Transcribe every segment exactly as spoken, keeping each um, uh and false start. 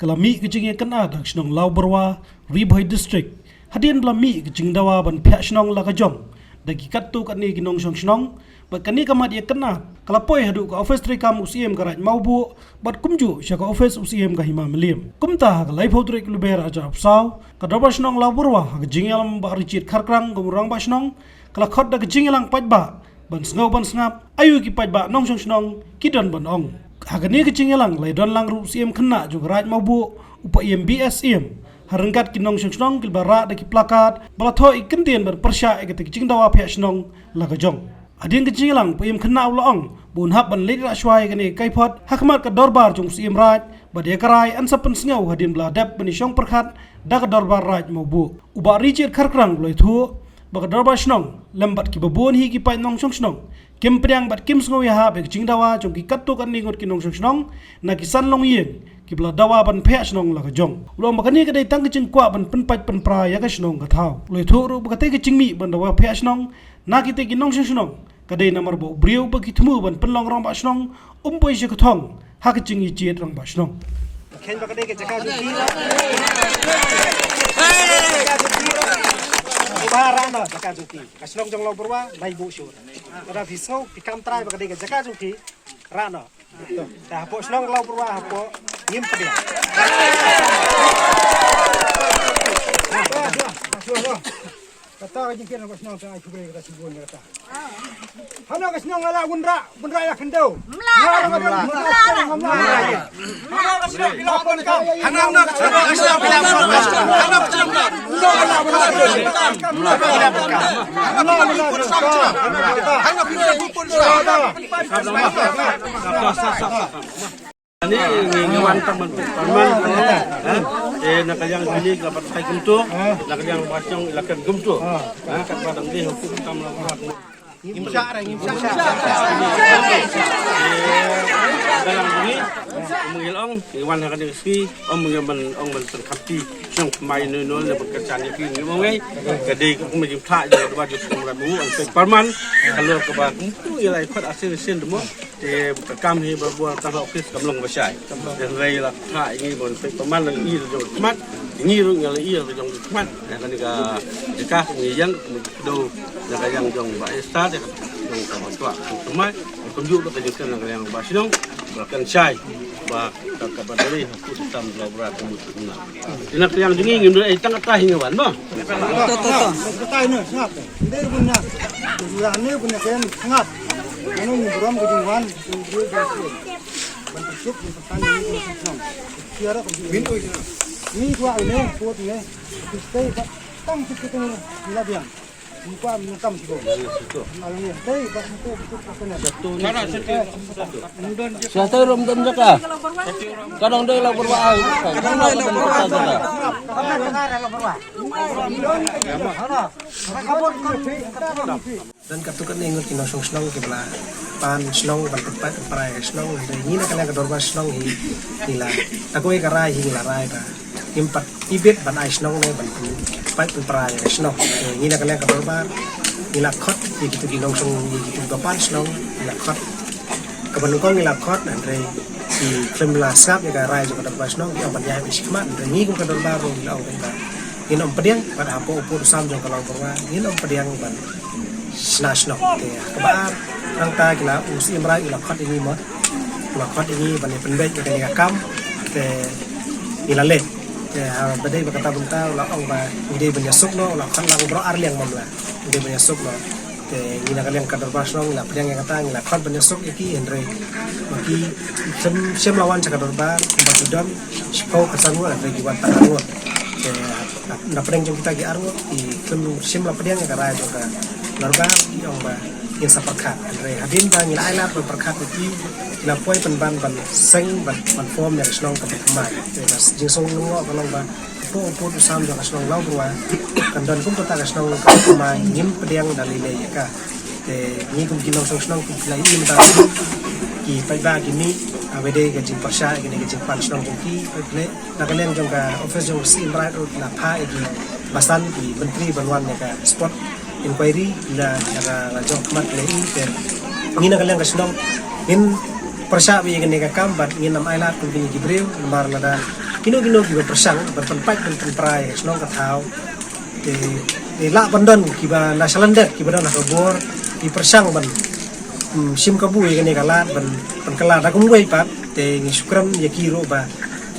Ka la mih ka jingïakynad ha ka shnong Lawbyrwa, Ri Bhoi District, hadien ba la mih ka jingdawa ban phiah shnong la ka jong da ki katto katne ki nongshong shnong, bad kane ka mat ïakynad ka la poi haduh ka ophis treikam u Syiem ka Raid Mawbuh, bad kumjuh sha ka ophis u Syiem ka Hima Mylliem. Kumta ha ka laiphew tarik Lber arhajar arphew saw, ka Dorbar Shnong Lawbyrwa ha ka jingïalam Bah Richard Kharkrang kum u Rangbah Shnong, ka la khot da ka jingïalang paidbah ban sngew ban sngap aïu ki paidbah nongshong shnong ki don ban ong. Ha kane ka jingïalang la ïadon lang ruh u Syiem khynnah jong ka Raid Mawbuh, u Paiem B S Syiem, ha ryngkat ki nongshong shnong kiba la rah da ki plakat ba la thoh ïa ki kyntien ban pyrshah ïa kata ka jingdawa phiah shnong la ka jong. Hadien ka jingïalang u Paiem khynnah u la ong ba un hap ban leit rah shuwa ïa kane ka kaiphod ha khmat ka dorbar jong u Syiem Raid, bad ïa ka rai yn sa pynsngew hadien ba la dep ban ïashong pyrkhat da ka dorbar Raid Mawbuh. U Bah Richard Kharkrang u la ïathuh ba ka Dorbar Shnong lem bad kiba bun hi ki paid nongshong shnong kim pdiang bad kim sngew ïahap ïa ka jingdawa jong ki katto katne ngut ki nongshong shnong na ki san longïing kiba la dawa ban phiah shnong la ka jong. U la ong ba kane ka dei tang ka jingkwah ban pynpait pynpra ïa ka shnong ka thaw. U la ïathuh ruh ba katei ka jingmih ban dawa phiah shnong na kitei ki nongshong shnong ka dei namar ba u briew ba ki thmu ban pynlong Rangbah Shnong um poi sha ka thong ha ka jingïajied Rangbah Shnong. Khein ba ka dei ka jaka jong ki. Ba rah noh jaka jong ki. Ka shnong jong Lawbyrwa, lai buh shuh. Lada phi sngew, phi kam trai ba ka dei ka jaka jong ki, rah noh. Te hapoh shnong Lawbyrwa hapoh ngim pdiang. Kata ka jingkren ka shnong ta ai khublei kata sibun kata. Hano ka shnong ala bun rah, bun rah ïa khyndew. Mla. Mla. Mla. Mla. Mla. Mla. Ani ngi ngi wan tang ban pynpar man. Eh, na ka liang kini ka pat kai kumto, na ka liang ba shnong la kan kumto. Ha, kat ba dang dei hukum tam la buat. Ngim shah re, ngim shah. Dalam ni, mungil ong, iwan ha kani ski, om mungil man ong man tengkapi, shnong mai no no le berkesan ya pi ngim ong ai. Ka dei ka kum jing tha je ba ju kum rabu an pynpar man. Kalau ka ba kum tu ya lai khot asin asin demo. Te ka kam hi ba buat ka office kam long ba shai. Te rei la tha ngi ban pynpar man ngi jong khmat. Ngi ruh ngi la ïa jong khmat. Ya kani ka jaka ngi yang do ya ka yang jong ba esta de jong ka ba tua. Khmat kum ju ka jingkren ka yang ba shnong ba kan shai ba ka ka ba dei ha ku tam la bra kum na. Ina ka yang jong ngi ngim do ai tang ta hi ngi wan ba. To to to. Ka tai no sngap. Ndei bun na. Ura ne bun na ken sngap. Ngi burom ka jingwan. Ban suk ban tan ni shnong. Kiara ko. Min oi. Ni kwa ne, ko ne. Stay ba tang sik ko ne. Ni la biang. Ni kwa min kam sik ko. Al ni stay ba ko ko ko ne. Satu rum dum jaka. Kadang dei la berwa. Kadang dei la berwa. Dan katto katne ngut ki nongshong shnong kiba la pan shnong ban pynpait pynpra ïa ka shnong, hynrei ngi na ka liang ka dorbar shnong hi ngi la, ta kawei ka rai hi ngi la rai ba ngim pat ibit ban ai shnong ne ban pynpait pynpra ïa ka shnong. Ngi na ka liang ka dorbar ngi la khot ïa kitu ki nongshong, ïa kitu kiba pan shnong, ngi la khot. Kaba nyngkong ngi la khot, hynrei ki khlem la sngap ïa ka rai jong ka dorbar shnong, ki ong ban ïaid beit shakhmat, hynrei ngi kum ka dorbar ruh ngi la ong ba ngin ym pdiang, bad hapoh u pud u sam jong ka Lawbyrwa ngin ym pdiang ban shna shnong. Te kaba ar, nangta ki la, u Syiem Raid u la khot ïa ngi mo, u la khot ïa ngi ban ïa pynbeit ïa kane ka kam. Te ngi la leit. Te haba dei ba kata bynta u la ong ba ngi dei ban ïasuk noh, u la khot lang baroh ar liang, mo, la ngi dei ban ïasuk noh. Te ngi na ka liang ka dorbar shnong ngi la pdiang ïa kata, ngi la khot ban ïasuk ïa ki, hynrei ma ki khlem shym la wan sha ka dorbar, ba ki don shiphew khatsan ngut, hynrei ki wan tang ar ngut. Te na pdeng jong kita ki ar ngut ki khlem shym la pdiang ïa ka rai jong ka dorbar, ki ong ba ngin sa pyrkhat. Hynrei hadien ba ngi la ai lad ban pyrkhat ïa ki, ki la poi pynban ban seng ban, ban form ïa ka shnong kaba thymmai. Te ka jingsngew lyngngoh ka long ba hapoh u pud u sam jong ka shnong Lawbyrwa kan don kum kata ka shnong kaba thymmai, ngim pdiang da lei lei ïa ka. Te ngi kum ki nongshong shnong ki la ïohi mynta ki paidbah ki mih, haba dei ka jingpyrshah ïa kane ka jingpan shnong jong ki, peit leh na ka liang jong ka office jong u Syiem Raid ruh la phah ïa ki basan ki myntri ban wan ïa ka spot inquiry, la, la ka la jong khmat lei. Te ngi na ka liang ka shnong ngin pyrshah beit ïa kane ka kam bad ngin ym ailad kum kine ki briew, namar lada Kino kino kiba pyrshang ban pynpait ban pynpra ïa ka shnong ka thaw. Te, te lah ban don kiba na shalyndet kiba don ha ka bor, ki pyrshang ban, hmm, shim kabu ïa kane ka lad ban pynkylla da kumwei pat. Te ngi shu kren ïa ki ruh ba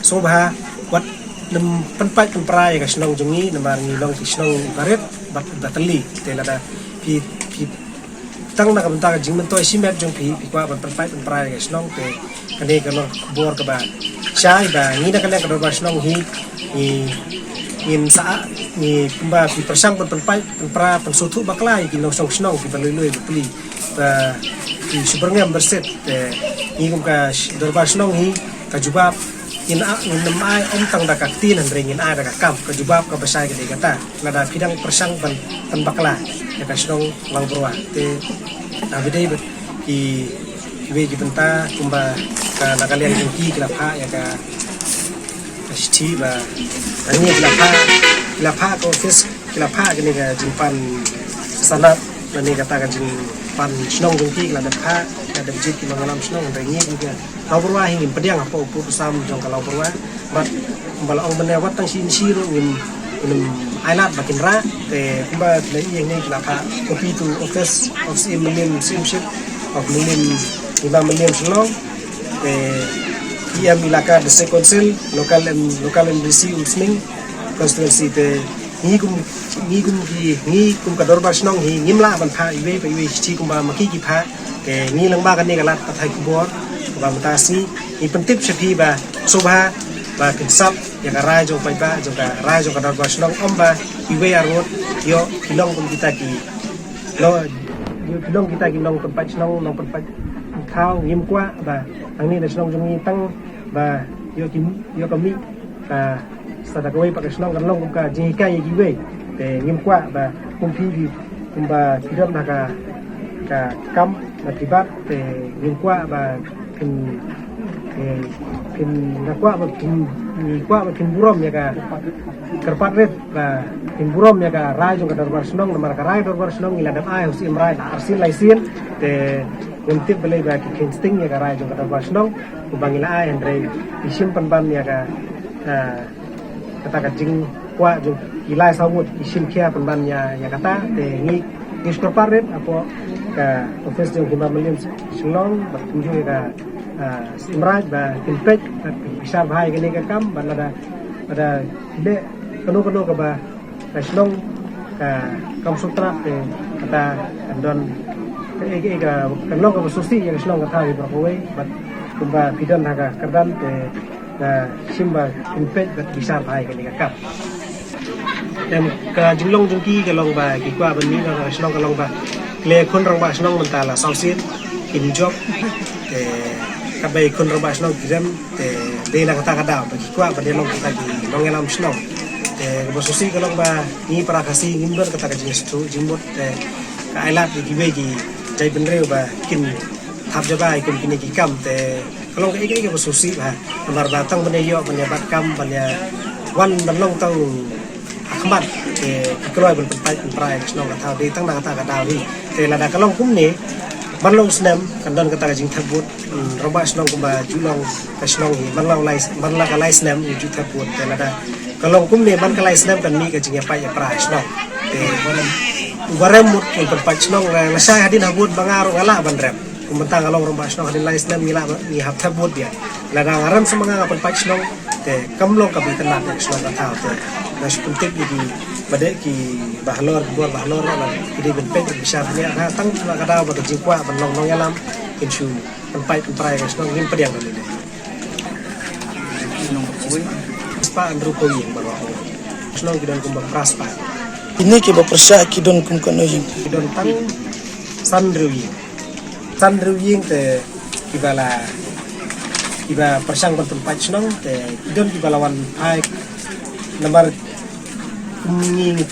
sngewbha wat nym pynpait pynpra ïa ka shnong jong ngi namar ngi long ki shnong barit bad ba tylli. Te lada phi, phi tang na ka bynta ka jingmyntoi shimet jong phi, phi kwah ban pynpait pynpra ïa ka shnong, te kane ka long ka khubor kaba shai ba ngi na ka liang ka dorbar shnong hi ngi, ngin sa, ngi kumba phi pyrshang ban pynpait pynpra pynsngewthuh bakla ïa ki nongshong shnong kiba lui lui ba pli ba phi shu byrngem byrsit. Te ngi kum ka sh-, dorbar shnong hi ka jubab ngin a-, ngin nym ai ym tang da ka ktien hynrei ngin ai da ka kam. Ka jubab kaba shai ka dei kata. Lada phi dang pyrshang ban pynbakla ïa ka shnong Lawbyrwa. Te, ah, ba dei bad ki, kiwei ki bynta kumba ka na ka liang jong ki ki la phah ïa ka, ka shithi ba hangne ki la phah, ki la phah ka office, ki la phah kane ka jingpan sanad lane kata ka jingpan shnong jong ki, ki la dep phah, ki la dep jied ki nongïalam shnong. Hynrei ngi kum ka Lawbyrwa hi ngim pdiang hapoh u pud u sam jong ka Lawbyrwa. Bad kumba la ong mynne wat tang shi inshi ruh ngim, ngim ai lad ba kin rah. Te kumba la ïeng ne la phah copy to office of Syiem Mylliem, Syiemship of Mylliem, Hima Mylliem Shillong. Te E M Elaka District Council, local M, local M D C Umsning constituency. Te ngi kum, ngi kum ki, ngi kum ka dorbar shnong hi ngim lah ban phah iwei pa iwei shithi kumba ma ki ki phah. Te ngi lyngba kane ka lad pathai khubor kaba mynta sngi ngi pyntip sha phi ba sngewbha ba phin sap ïa ka rai jong paidbah, jong ka rai jong ka dorbar shnong, ym ba iwei arngut ïoh ki long kum kita ki, long, ïoh ki long kita ki nongpynpait shnong, nongpynpait thaw. Ngim kwah ba hangne na shnong jong ngi tang ba ïoh ki, ïoh ka mih ka sa da kawei pat ka shnong kan long kum ka jinghikai ïa kiwei. Te ngim kwah ba kum phi ki, kumba ki don ha ka, ka kam na ki bat, te ngim kwah ba kin, eh, kin, nga kwah ba kin, ngi kwah ba kin burom ïa ka kyrpad rit, ba kin burom ïa ka rai jong ka dorbar shnong. Namar ka rai dorbar shnong ngi la dep ai ha u Syiem Raij la arsien laisien. Te ngim tip balei ba ki kheiñ sting ïa ka rai jong ka dorbar shnong. Kumba ngi la ai hynrei ki shim pynban ïa ka, ah, kata ka jingkwah jong ki lai saw ngut, ki shim khia pynban ïa, ïa kata. Te ngi, ngi shu kyrpad rit hapoh ka office jong Hima Mylliem Shillong bad kumjuh ïa ka, ah, Syiem Raij ba kin peit bad kin bishar bha ïa kane ka kam. Bad lada, lada leh kano kano kaba ka shnong ka, kam sutrat, te kata kan don ka, ka, ka, kan long kaba sngewsih ïa ka shnong ka thaw hi baroh kawei. Bad kumba phi don ha ka kyrdan te ka shim ba kin peit bad bishar bha ïa kane ka kam. Em, ka jinglong jong ki ka long ba ki kwah ban mih na ka shnong ka long ba khlei khun rangbah shnong mynta la saw sien kin jop. Te katba i khun rangbah shnong ki rem, te dei na kata ka daw ba ki kwah ban ïalong kita ki nongïalam shnong. Te kaba sngewsih ka long ba ngi para Khasi ngim don kata ka jingsngewthuh jingmut. Te ka ai lad ïa kiwei ki jaitbynriew ba kin thap jaba ïa kum kine ki kam. Te ka long kaei kaei kaba sngewsih bha. Namar ba tang ban ïa ïoh ban ïa bat kam ban ïa wan ban long tang ha khmat, te ki kloi ban pynpait pynpra ïa ka shnong ka thaw dei tang na kata ka daw hi. Te lada ka long kumne, man la u snem kan don kata ka jingthep vote, hmm, rangbah shnong kumba ju long ka shnong hi, man la u lai, man la ka lai snem ju thep vote. Te lada ka long kumne, man ka lai snem kan mih ka jingïapait ïapra ha shnong. Te uba rem mut un pynpait shnong, la, lashai hadien ha vote ba nga ruh nga lah ban rem. Kum mynta nga long rangbah shnong hadien lai snem ngi lah ba ngi hap thep vote biang. Lada nga rem sa ma nga nga pynpait shnong, te kam long kaba itynnad ïa ka shnong ka thaw. Te nga shu pyntip ïa kiba dei kiba halor, ki bor ba halor, la ki dei ban peit bishar bniah, ha tang la ka daw ba ka jingkwah ban long nongïalam kin shu pynpait pynpra ïa ka shnong, ngim pdiang da lei lei. Spah hynriewphew ïing baroh. Shnong ki don kumba phra spah. Kine kiba pyrshah ki don kum kano ïing? Ki don tang san hynriew ïing. San hynriew ïing te kiba la, kiba pyrshang ban pynpait shnong, te ki don kiba la wan phai namar kum ngi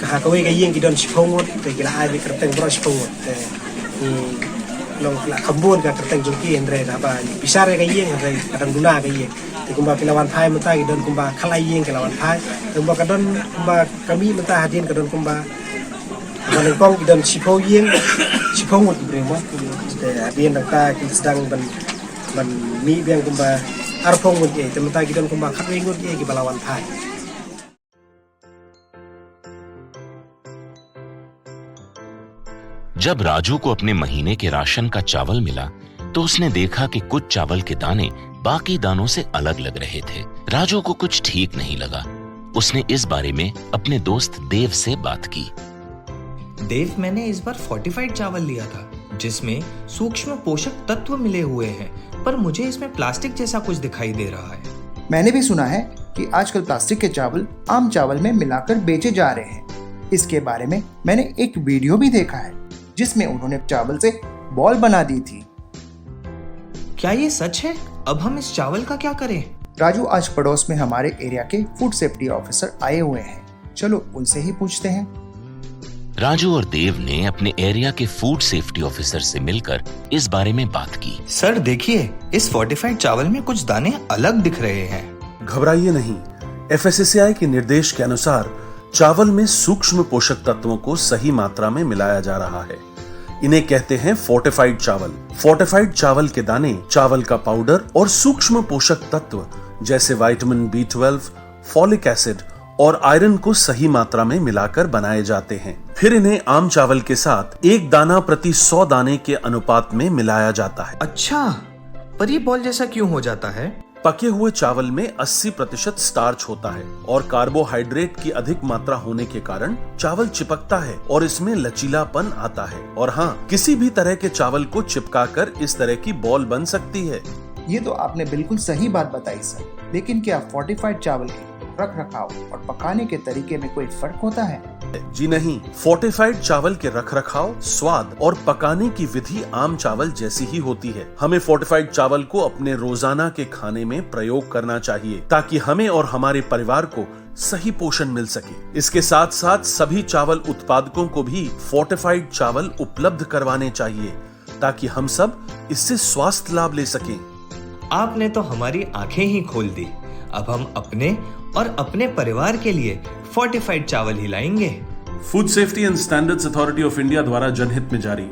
ka ha kawei ka ïing ki don shiphew ngut, te ki la ai beit kyrteng baroh shiphew ngut. Te ngi long la kham bun ka kyrteng jong ki, hynrei haba ngi bishar ïa ka ïing hynrei ka dang duna ka ïing. Te kumba ki la wan phai mynta ki don kumba khatlai ïing ki la wan phai. Te kumba ka don kumba ka mih mynta hadien ka don kumba, kumba nyngkong ki don shiphew ïing, shiphew ngut ki briew mo. Te hadien nangta ki sdang ban, ban mih biang kumba Arphew ngut ïa, te mynta ki don kumba khatwei ngut ïa ki ba la wan thai. जब राजू को अपने महीने के राशन का चावल मिला, तो उसने देखा कि कुछ चावल के दाने बाकी दानों से अलग लग रहे थे। राजू को कुछ ठीक नहीं लगा। उसने इस बारे में अपने दोस्त देव से बात की। देव, मैंने इस बार फोर्टिफाइड चावल लिया था, जिसमें सूक्ष्म पोषक तत्व मिले हुए हैं, पर मुझे इसमें प्लास्टिक जैसा कुछ दिखाई दे रहा है। मैंने भी सुना है कि आजकल प्लास्टिक के चावल आम चावल में मिलाकर बेचे जा रहे हैं। इसके बारे में मैंने एक वीडियो भी देखा है, जिसमें उन्होंने चावल से बॉल बना दी थी। क्या ये सच है? अब हम इस चावल का क्या करें? राजू, आज पड़ोस में हमारे एरिया के फूड सेफ्टी ऑफिसर आए हुए हैं, चलो उनसे ही पूछते हैं। राजू और देव ने अपने एरिया के फूड सेफ्टी ऑफिसर से मिलकर इस बारे में बात की। सर, देखिए, इस फोर्टिफाइड चावल में कुछ दाने अलग दिख रहे हैं। घबराइए नहीं, एफएसएसएआई के निर्देश के अनुसार चावल में सूक्ष्म पोषक तत्वों को सही मात्रा में मिलाया जा रहा है। इन्हें कहते हैं फोर्टिफाइड चावल। फोर्टिफाइड चावल के दाने, चावल का पाउडर और सूक्ष्म पोषक तत्व जैसे vitamin B twelve, folic acid और आयरन को सही मात्रा में मिलाकर बनाए जाते हैं। फिर इन्हें आम चावल के साथ एक दाना प्रति सौ दाने के अनुपात में मिलाया जाता है। अच्छा, पर ये बॉल जैसा क्यों हो जाता है? पके हुए चावल में अस्सी प्रतिशत स्टार्च होता है और कार्बोहाइड्रेट की अधिक मात्रा होने के कारण चावल चिपकता है और इसमें लचीलापन आता है। और हाँ, किसी भी तरह के चावल को चिपकाकर इस तरह की बॉल बन सकती है। ये तो आपने बिल्कुल सही बात बताई सर, लेकिन क्या फोर्टिफाइड चावल के रख रखाव और पकाने के तरीके में कोई फर्क होता है? जी नहीं, फोर्टिफाइड चावल के रखरखाव, स्वाद और पकाने की विधि आम चावल जैसी ही होती है। हमें फोर्टिफाइड चावल को अपने रोजाना के खाने में प्रयोग करना चाहिए, ताकि हमें और हमारे परिवार को सही पोषण मिल सके। इसके साथ साथ सभी चावल उत्पादकों को भी फोर्टिफाइड चावल उपलब्ध करवाने चाहिए, ताकि हम सब इससे स्वास्थ्य लाभ ले सकें। आपने तो हमारी आंखें ही खोल दी। अब हम अपने और अपने परिवार के लिए फोर्टिफाइड चावल ही लाएंगे। Food Safety and Standards Authority of India द्वारा जनहित में जारी।